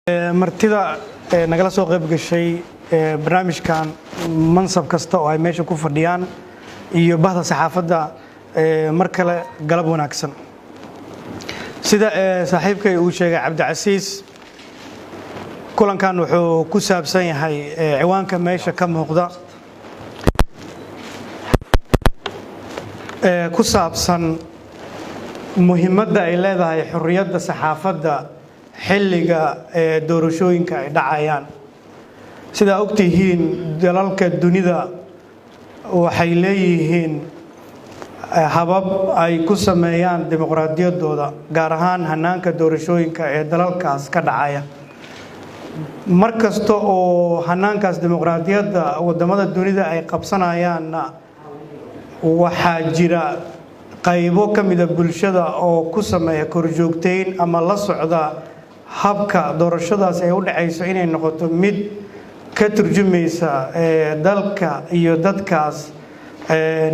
Martida nagala soo qayb gashay barnaamijkan, mansab kasta oo ay meesha ku fadhiyaan, iyo bahda saxaafadda, mar kale galab wanaagsan. Sida saaxiibkay uu sheegay Cabdicasiis, kulankan wuxuu ku saabsan yahay ciwaanka meesha ka muuqda ku saabsan muhiimadda ay leedahay xorriyadda saxaafadda xilliga doorashooyinka ay dhacayaan. Sidaa ogtihiin, dalalka dunida waxay leeyihiin habab ay ku sameeyaan dimuqraadiyaddooda, gaar ahaan hanaanka doorashooyinka ee dalalkaas ka dhacaya. Mar kasta oo hanaankaas dimuqraadiyadda waddamada dunida ay qabsanayaanna, waxaa jira qaybo ka mida bulshada oo ku sameeya korjoogteyn ama la socda habka doorashadaas ay u dhacayso inay noqoto mid ka turjumaysa dalka iyo dadkaas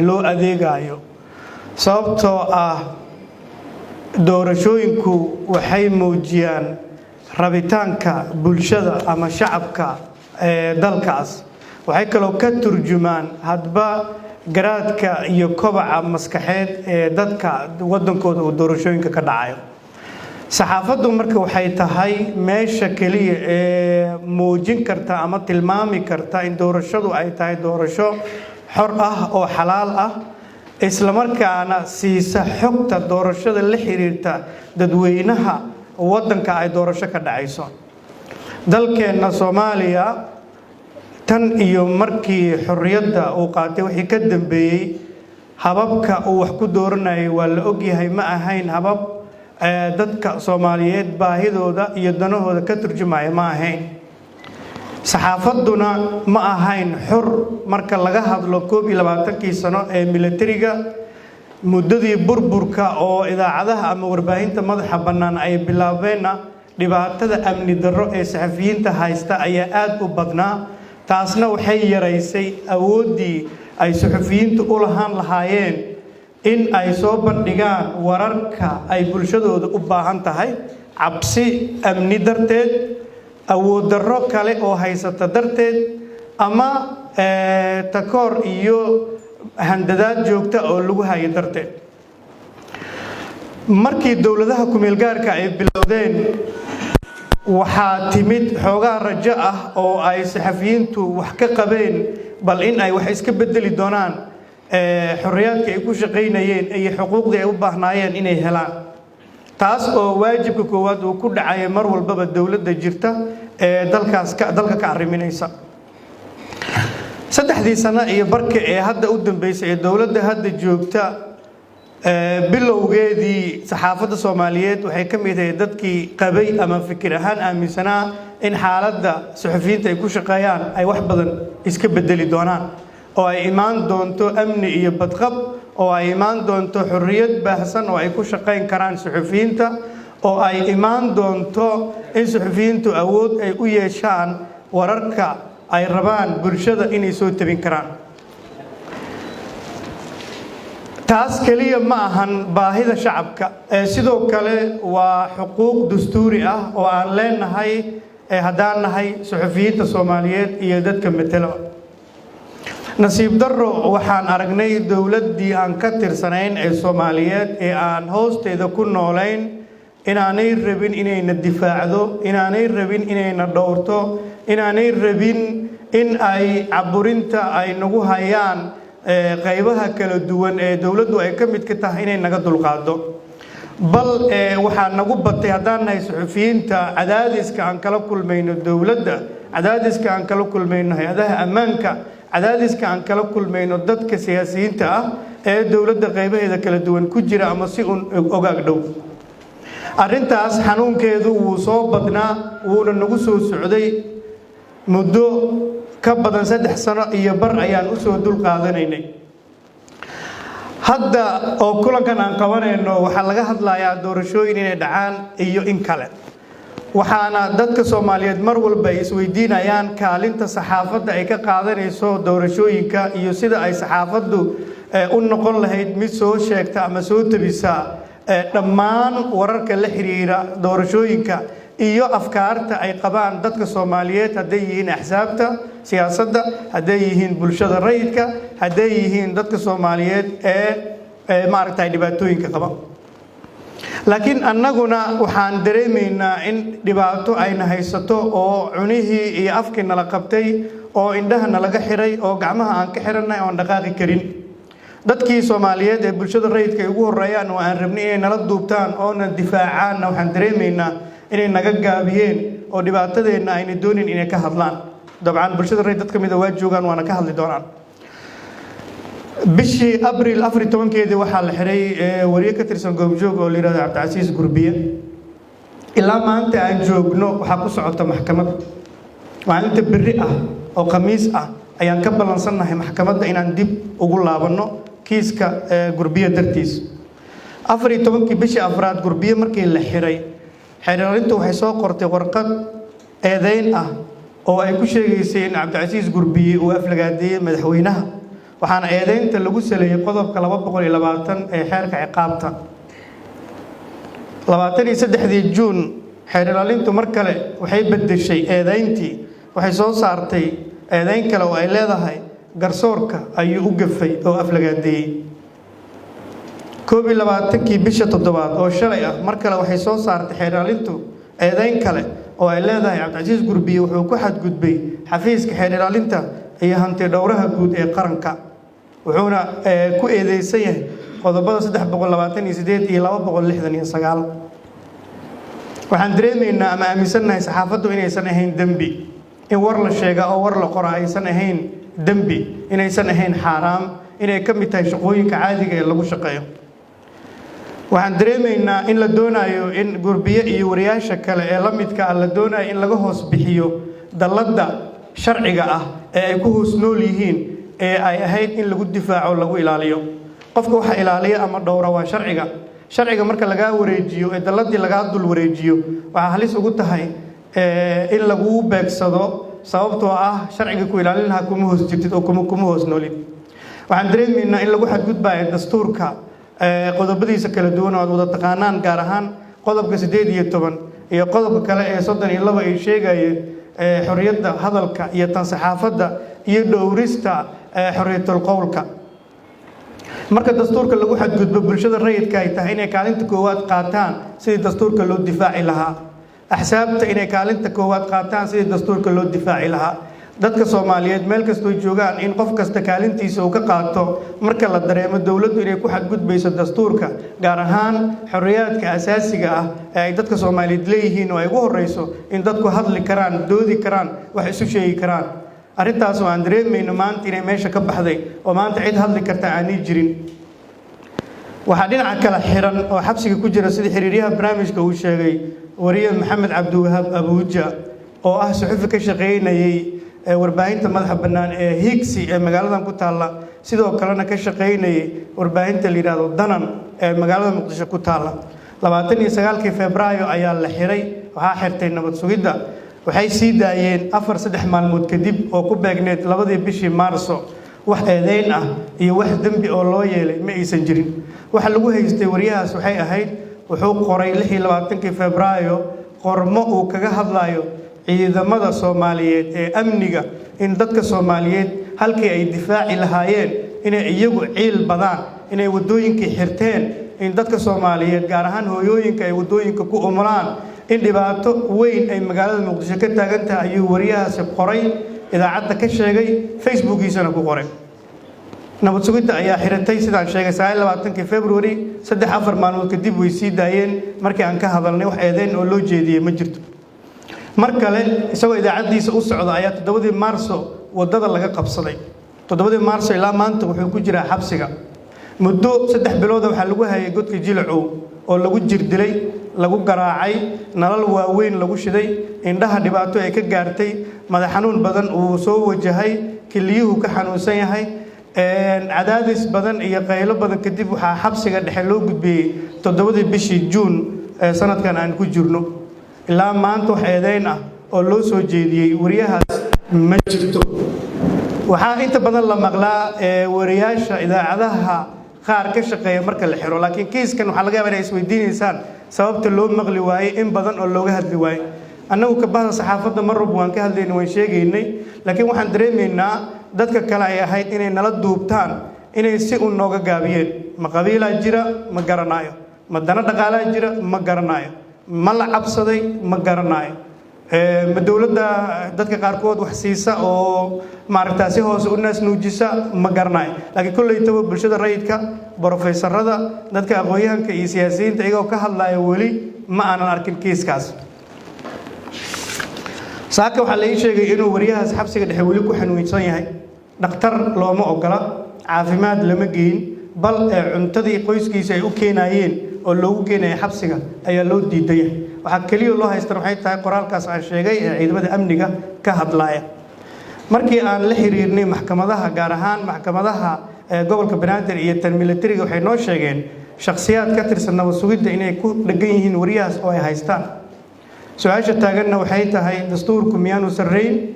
loo adeegayo, sababtoo ah doorashooyinku waxay muujiyaan rabitaanka bulshada ama shacabka ee dalkaas. Waxay kaloo ka turjumaan hadba garaadka iyo kobaca maskaxeed ee dadka waddankooda uu doorashooyinka ka dhacayo. Saxaafaddu marka waxay tahay meesha keliya ee muujin karta ama tilmaami karta in doorashadu ay tahay doorasho xor ah oo xalaal ah, islamarkaana siisa xogta doorashada la xiriirta dadweynaha waddanka ay doorasho ka dhacayso. Dalkeenna Soomaaliya, tan iyo markii xorriyadda uu qaatay wixii ka dambeeyey, hababka uu wax ku dooranayay waa la ogyahay. Ma ahayn habab dadka Soomaaliyeed baahidooda iyo danahooda ka turjumaya, ma ahayn. Saxaafadduna ma ahayn xur marka laga hadlo 21-kii sano ee milatariga, muddadii burburka oo idaacadaha ama warbaahinta madaxa bannaan ay bilaabeenna, dhibaatada amni darro ee saxafiyiinta haysta ayaa aada u badnaa. Taasna waxay yaraysay awooddii ay suxufiyiintu u lahaan lahaayeen in ay soo bandhigaan wararka ay bulshadooda u baahan tahay, cabsi amni darteed, awood darro kale oo haysata darteed, ama takoor iyo handadaad joogta oo lagu hayo darteed. Markii dowladaha kumeelgaarka ay bilowdeen, waxaa timid xoogaa rajo ah oo ay saxafiyiintu wax ka qabeen bal in ay wax iska bedeli doonaan xorriyaadka ay ku shaqaynayeen iyo xuquuqdii ay u baahnaayeen inay helaan, taas oo waajibka koowaad uu ku dhacaya mar walbaba dowladda jirta ee dalkaas dalka ka arriminaysa. 3-dii sano iyo barka ee hadda u dambeysay ee dowladda hadda joogta bilowgeedii, saxaafadda Soomaaliyeed waxay ka mid ahayd dadkii qabay ama fikir ahaan aaminsanaa in xaaladda suxufiyiinta ay ku shaqeeyaan ay wax badan iska bedeli doonaan, oo ay imaan doonto amni iyo badqab, oo ay imaan doonto xorriyad baahsan oo ay ku shaqayn karaan suxufiyiinta, oo ay imaan doonto in suxufiyiintu awood ay u yeeshaan wararka ay rabaan bulshada inay soo tabin karaan. Taas keliya ma ahan baahida shacabka ee sidoo kale waa xuquuq dastuuri ah oo aan leenahay ee haddaan nahay suxufiyiinta Soomaaliyeed iyo dadka metelaba. Nasiib darro, waxaan aragnay dowladdii aan ka tirsanayn ee Soomaaliyeed ee aan hoosteeda ku noolayn inaanay rabin inayna difaacdo, inaanay rabin inayna dhowrto, inaanay rabin in ay caburinta ay nagu hayaan qaybaha kala duwan ee dowladdu ay ka mid ka tahay inay naga dulqaado. Bal waxaa nagu batay, haddaan nahay suxufiyiinta, cadaadiska aan kala kulmayno dowladda, cadaadiska aan kala kulmayno hay-adaha ammaanka, cadaadiska aan kala kulmayno dadka siyaasiyiinta ah ee dowladda qaybaheeda kala duwan ku jira ama si un ogaag dhow. Arrintaas xanuunkeedu wuu soo badnaa, wuuna nagu soo socday muddo ka badan 3 sano iyo bar ayaan usoo dul qaadanaynay. Hadda oo kulankan aan qabanayno, waxaa laga hadlayaa doorashooyin inay dhacaan iyo in kale, waxaana dadka Soomaaliyeed mar walba ay isweydiinayaan kaalinta saxaafadda ay ka qaadanayso doorashooyinka iyo sida ay saxaafaddu u noqon lahayd mid soo sheegta ama soo tabisa dhammaan wararka la xiriira doorashooyinka iyo afkaarta ay qabaan dadka Soomaaliyeed, hadday yihiin axsaabta siyaasadda, hadday yihiin bulshada rayidka, hadday yihiin dadka Soomaaliyeed ee maaragtay dhibaatooyinka qaba. Laakiin annaguna waxaan dareemaynaa in dhibaato ayna haysato, oo cunihii iyo afkii nala qabtay, oo indhaha nalaga xiray, oo gacmaha aan ka xirannahay oon dhaqaaqi karin. Dadkii Soomaaliyeed ee bulshada rayidka ay ugu horreeyaan oo aan rabnay inay nala duubtaan oona difaacaanna, waxaan dareemaynaa inay naga gaabiyeen oo dhibaatadeenna ayna doonin inay ka hadlaan. Dabcan bulshada rayid dad ka mida waa joogaan, waana ka hadli doonaan. Bishii Abril 14-keedii waxaa la xiray wariye ka tirsan Goobjoog oo la yihahdo Cabdicasiis Gurbiye. Ilaa maanta aan joogno waxaa ku socota maxkamad. Maalinta berri ah oo Khamiis ah ayaan ka ballansannahay maxkamadda inaan dib ugu laabanno kiiska Gurbiye dartiis. 14-kii bishii afraad Gurbiye markii la xiray, xeeraalintu waxay soo qortay warqad eedeyn ah oo ay ku sheegaysay in Cabdicasiis Gurbiye uu aflagaadeeyey madaxweynaha, waxaana eedeynta lagu saleeyey qodobka 220 ee xeerka ciqaabta. 23-dii Juun xeer ilaalintu mar kale waxay beddeshay eedeyntii, waxay soo saartay eedeyn kale oo ay leedahay garsoorka ayuu u gafay oo aflagaadeeyey. 21-kii bisha toddobaad oo shalay ah mar kale waxay soo saartay xeer ilaalintu eedeyn kale oo ay leedahay Cabdicasiis Gurbiye wuxuu ku xadgudbay xafiiska xeer ilaalinta iyo hanti dhowraha guud ee qaranka, wuxuuna ku eedeysan yahay qodobada 328 iyo 269. Waxaan dareemaynaa ama aaminsannahay saxaafaddu inaysan ahayn dembi, in war la sheega oo war la qora aysan ahayn dembi, inaysan ahayn xaaraam, inay ka mid tahay shaqooyinka caadiga ee lagu shaqeeyo. Waxaan dareemaynaa in la doonayo in Gurbiye iyo wariyaasha kale ee la midka ah la doonayo in laga hoos bixiyo dalladda sharciga ah ee ay ku hoos nool yihiin, ee ay ahayd in lagu difaaco, lagu ilaaliyo. Qofka waxa ilaaliya ama dhowra waa sharciga. Sharciga marka lagaa wareejiyo ee dalladii lagaa dul wareejiyo, waxaa halis ugu tahay in laguu beegsado, sababtoo ah sharciga ku ilaalin lahaa kuma hoos jirtid oo kuma hoos noolid. Waxaan dareemaynaa in lagu xadgudbayo dastuurka qodobadiisa kala duwan oo aad wada taqaanaan, gaar ahaan qodobka 18 iyo qodobka kale ee 32 ay sheegaya xorriyadda hadalka iyo tan saxaafadda iyo dhowrista xorriyatul qowlka. Marka dastuurka lagu xadgudbo, bulshada rayidka ay tahay inay kaalinta koowaad qaataan sidii dastuurka loo difaaci lahaa, axsaabta inay kaalinta koowaad qaataan sidii dastuurka loo difaaci lahaa, dadka Soomaaliyeed meel kastoo joogaan in qof kasta kaalintiisa uu ka qaato marka la dareemo dowladdu inay ku xadgudbayso dastuurka, gaar ahaan xorriyaadka asaasiga ah ee ay dadka Soomaaliyeed leeyihiin, oo ay ugu horreyso in dadku hadli karaan, doodi karaan, wax isu sheegi karaan. Arrintaas oo aan dareemayno maanta inay meesha ka baxday oo maanta cid hadli karta aanay jirin. Waxaa dhinaca kale xiran oo xabsiga ku jira, sida xiriiryaha barnaamijka uu sheegay, wariye Maxamed Cabdiwahaab Abuuja oo ah suxufi ka shaqaynayay warbaahinta madaxa bannaan ee Higsi ee magaaladan ku taalla, sidoo kalena ka shaqaynayay warbaahinta la yidhaahdo Danan ee magaalada Muqdisho ku taalla. 29-kii Febraayo ayaa la xiray. Waxaa xirtay nabad sugidda. Waxay sii daayeen 3 maalmood kadib oo ku beegneed 2-dii bishii Maarso. Wax eedeyn ah iyo wax dembi oo loo yeelay ma aysan jirin. Waxa lagu haystay wariyahaas waxay ahayd wuxuu qoray 26-kii Febraayo qormo uu kaga hadlayo ciidamada Soomaaliyeed ee amniga, in dadka Soomaaliyeed halkii ay difaaci lahaayeen inay iyagu ciil badaan, inay waddooyinkii xirteen, in dadka Soomaaliyeed, gaar ahaan hooyooyinka, ay waddooyinka ku umulaan, in dhibaato weyn ay magaalada Muqdisho ka taagan tahay ayuu wariyahaasi qoray, idaacadda ka sheegay, Facebookiisana ku qoray. Nabad sugidda ayaa xiratay, sidaan sheegay, 29-kii February. 3-4 maalmood kadib way sii daayeen markii aan ka hadalnay. Wax eedeyn oo loo jeediyey ma jirto. Mar kale isagoo idaacaddiisa u socda ayaa 7-dii Maarso waddada laga qabsaday. 7-dii Maarso ilaa maanta wuxuu ku jiraa xabsiga. Muddo 3 bilooda waxaa lagu hayay godka Jilacow oo lagu jirdilay, lagu garaacay, nalal waaweyn lagu shiday, indhaha dhibaato ay ka gaartay, madax xanuun badan uu soo wajahay, kiliyuhu ka xanuunsan yahay. Cadaadis badan iyo qaylo badan kadib waxaa xabsiga dhexe loo gudbiyey 7-dii bishii Juun ee sanadkan aan ku jirno. Ilaa maanta wax eedeyn ah oo loo soo jeediyey wariyahaas ma jirto. Waxaa inta badan la maqlaa wariyaasha idaacadaha Qaar ka shaqeeya marka la xiro, laakiin kiiskan waxaa laga yaabaa inay isweydiinaysaan sababta loo maqli waayey in badan oo looga hadli waayey. Annagu kabahda saxaafadda mar walba waan ka hadlaynay, waan sheegaynay, laakiin waxaan dareemaynaa dadka kale ay ahayd inay nala duubtaan inay si un nooga gaabiyeen. Ma qabiilaa jira? Ma garanaayo. Ma dana dhaqaalaa jira? Ma garanaayo. Ma la cabsaday? Ma garanaayo. Ma dowladda dadka qaarkood wax siisa oo maaragtaa si hoose u naas nuujisa? Ma garanayo. Laakiin kollaytaba bulshada rayidka, brofeysarada, dadka aqoon-yahanka iyo siyaasiyiinta iyagoo ka hadlaya weli ma aanan arkin kiiskaas. Saaka waxaa la ii sheegay inuu wariyahaas xabsiga dhexe weli ku xanuunsan yahay. Dhakhtar looma ogola, caafimaad lama geyn, bal ee cuntadii qoyskiisa ay u keenayeen oo loogu keenaya xabsiga ayaa loo diidaya. Waxaa keliya loo haystan waxay tahay qoraalkaas aan sheegay ee ciidamada amniga ka hadlaya. Markii aan la xiriirnay maxkamadaha, gaar ahaan maxkamadaha gobolka Banaadir iyo tan militariga, waxay noo sheegeen shakhsiyaad ka tirsan nabad sugidda inay ku dhegan yihiin wariyahaas oo ay haystaan. Su-aasha taaganna waxay tahay: dastuurku miyaanu sarreyn?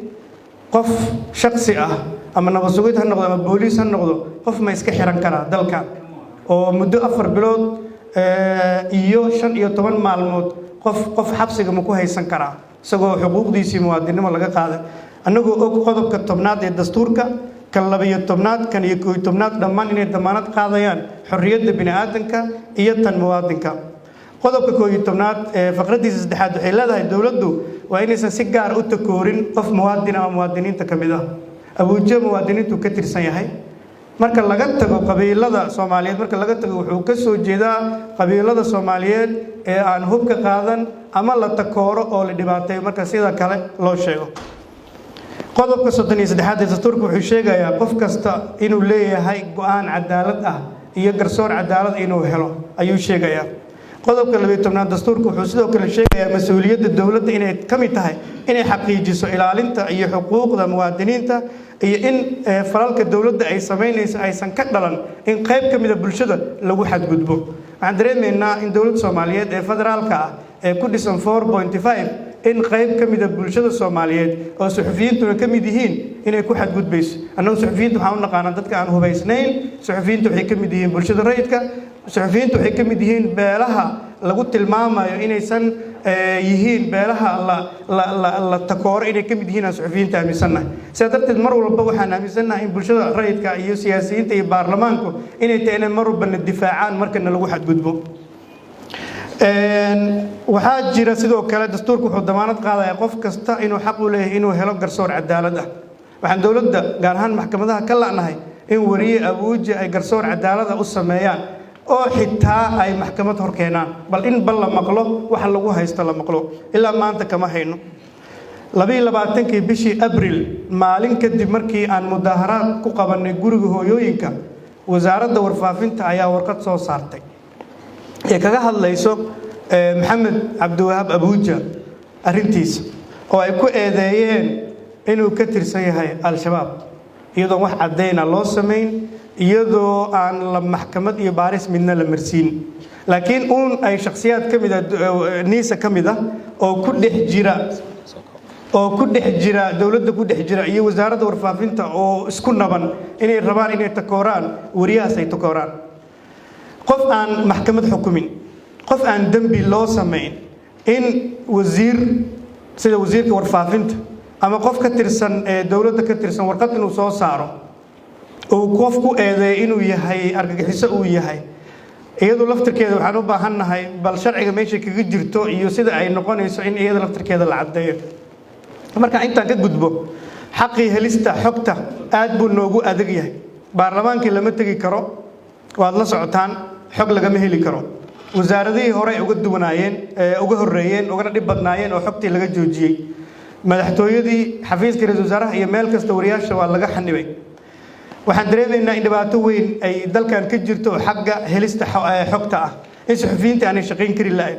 Qof shaksi ah, ama nabad sugid ha noqdo ama booliis ha noqdo, qof ma iska xiran karaa dalka oo muddo 4 bilood iyo 15 maalmood qof xabsiga ma ku haysan karaa, isagoo xuquuqdiisii muwaadinimo laga qaaday? Annagoo og qodobka 10aad ee dastuurka, kan 12aad, kan iyo 11aad, dhammaan inay damaanad qaadayaan xorriyadda bini aadanka iyo tan muwaadinka. Qodobka 11aad ee faqraddiisa saddexaad waxay leedahay: dowladdu waa inaysan si gaar u takoorin qof muwaadin ama muwaadiniinta ka mid ah. Abuujo muwaadiniintu ka tirsan yahay. Marka laga tago qabiilada Soomaaliyeed, marka laga tago, wuxuu ka soo jeedaa qabiilada Soomaaliyeed ee aan hubka qaadan ama la takooro oo la dhibaateeyo marka sida kale loo sheego. Qodobka 33aad ee dastuurka wuxuu sheegayaa qof kasta inuu leeyahay go-aan cadaalad ah iyo garsoor cadaalad inuu helo ayuu sheegayaa. Qodobka 12aad dastuurka wuxuu sidoo kale sheegayaa mas-uuliyadda dowladda inay ka mid tahay inay xaqiijiso ilaalinta iyo xuquuqda muwaadiniinta iyo in falalka dowladda ay samaynayso aysan ka dhalan in qayb ka mida bulshada lagu xadgudbo. Waxaan dareemaynaa in dowladda Soomaaliyeed ee federaalka ah ee ku dhisan 4.5 in qayb ka mida bulshada Soomaaliyeed oo suxufiyiintuna ka mid yihiin inay ku xadgudbayso. Annagu suxufiyiinta waxaan u naqaanaa dadka aan hubaysnayn. Suxufiyiinta waxay ka mid yihiin bulshada rayidka. Suxufiyiintu waxay ka mid yihiin beelaha lagu tilmaamayo inaysan yihiin beelaha la takooro inay ka mid yihiin aan suxufiyiinta aaminsannahay. Sidaa darteed mar walba waxaan aaminsannahay in bulshada rayidka iyo siyaasiyiinta iyo baarlamaanku inay tahay inay mar walba na difaacaan markana lagu xadgudbo. Waxaa jira sidoo kale dastuurku wuxuu damaanad qaadaya qof kasta inuu xaq u leeyahay inuu helo garsoor cadaalad ah. Waxaan dowladda, gaar ahaan maxkamadaha, ka la'nahay in wariye Abuuja ay garsoor cadaalada u sameeyaan oo xitaa ay maxkamad hor keenaan, bal in bal la maqlo waxa lagu haysto la maqlo. Ilaa maanta kama hayno. 22-kii bishii Abril, maalin kadib markii aan mudaaharaad ku qabannay guriga hooyooyinka, Wasaaradda Warfaafinta ayaa warqad soo saartay ee kaga hadlayso Maxamed Cabdiwahaab Abuuja arrintiisa, oo ay ku eedeeyeen inuu ka tirsan yahay Al-Shabaab, iyadoon wax caddayna loo samayn, iyadoo aan la maxkamad iyo baaris midna la marsiin, laakiin uun ay shakhsiyaad ka mid ah NISA ka mid ah oo ku dhex jira dowladda, ku dhex jira, iyo Wasaaradda Warfaafinta oo isku naban inay rabaan inay takooraan wariyahaas, ay takooraan qof aan maxkamad xukumin, qof aan dembi loo samayn. In wasiir sida wasiirka warfaafinta ama qof ka tirsan ee dowladda ka tirsan warqad inuu soo saaro uu qof ku eedeeyo inuu yahay argagixiso uu yahay, iyadu laftirkeeda waxaan u baahannahay bal sharciga meesha kaga jirto iyo sida ay noqonayso in iyada laftirkeeda la caddeeyo. Marka intaan ka gudbo, xaqii helista xogta aad buu noogu adag yahay. Baarlamaankii lama tegi karo, waad la socotaan, xog lagama heli karo. Wasaaradihii hore ay uga duwanaayeen, uga horreeyeen, ugana dhib badnaayeen oo xogtii laga joojiyey. Madaxtooyadii, xafiiska ra-iisul wasaaraha iyo meel kasta wariyaasha waa laga xanibay. Waxaan dareemaynaa in dhibaato weyn ay dalkan ka jirto oo xagga helista xogta ah, in suxufiyiinta aanay shaqayn kari lahayn,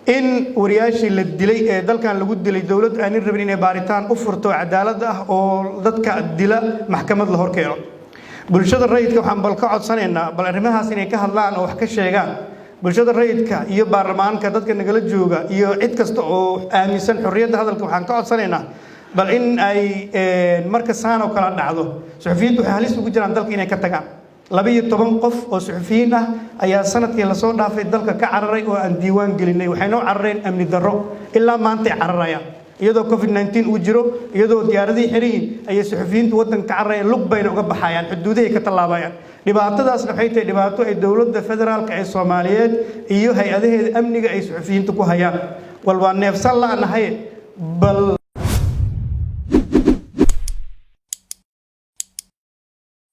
in wariyaashii la dilay ee dalkan lagu dilay dowladdu aanay rabin inay baaritaan u furto cadaalad ah oo dadka dila maxkamad la hor keeno. Bulshada rayidka waxaan bal ka codsanaynaa bal arrimahaas inay ka hadlaan oo wax ka sheegaan. Bulshada rayidka iyo baarlamaanka dadka nagala jooga iyo cid kasta oo aaminsan xorriyadda hadalka waxaan ka codsanaynaa bal in ay marka saan oo kala dhacdo, suxufiyiintu waxay halis ugu jiraan dalka inay ka tagaan. 12 qof oo suxufiyiin ah ayaa sanadkii lasoo dhaafay dalka ka cararay oo aan diiwaan gelinay. Waxay noo carareen amni darro. Ilaa maantay cararayaan, iyadoo COVID-19 uu jiro, iyadoo diyaaradihii xiran yihiin, ayay suxufiyiintu waddanka ka cararayaan, lug bayna uga baxayaan, xuduudahay ka tallaabayaan. Dhibaatadaasna waxay tahay dhibaato ay dowladda federaalka ee Soomaaliyeed iyo hay-adaheeda amniga ay suxufiyiinta ku hayaan. Wal waa neefsan la'nahay bal.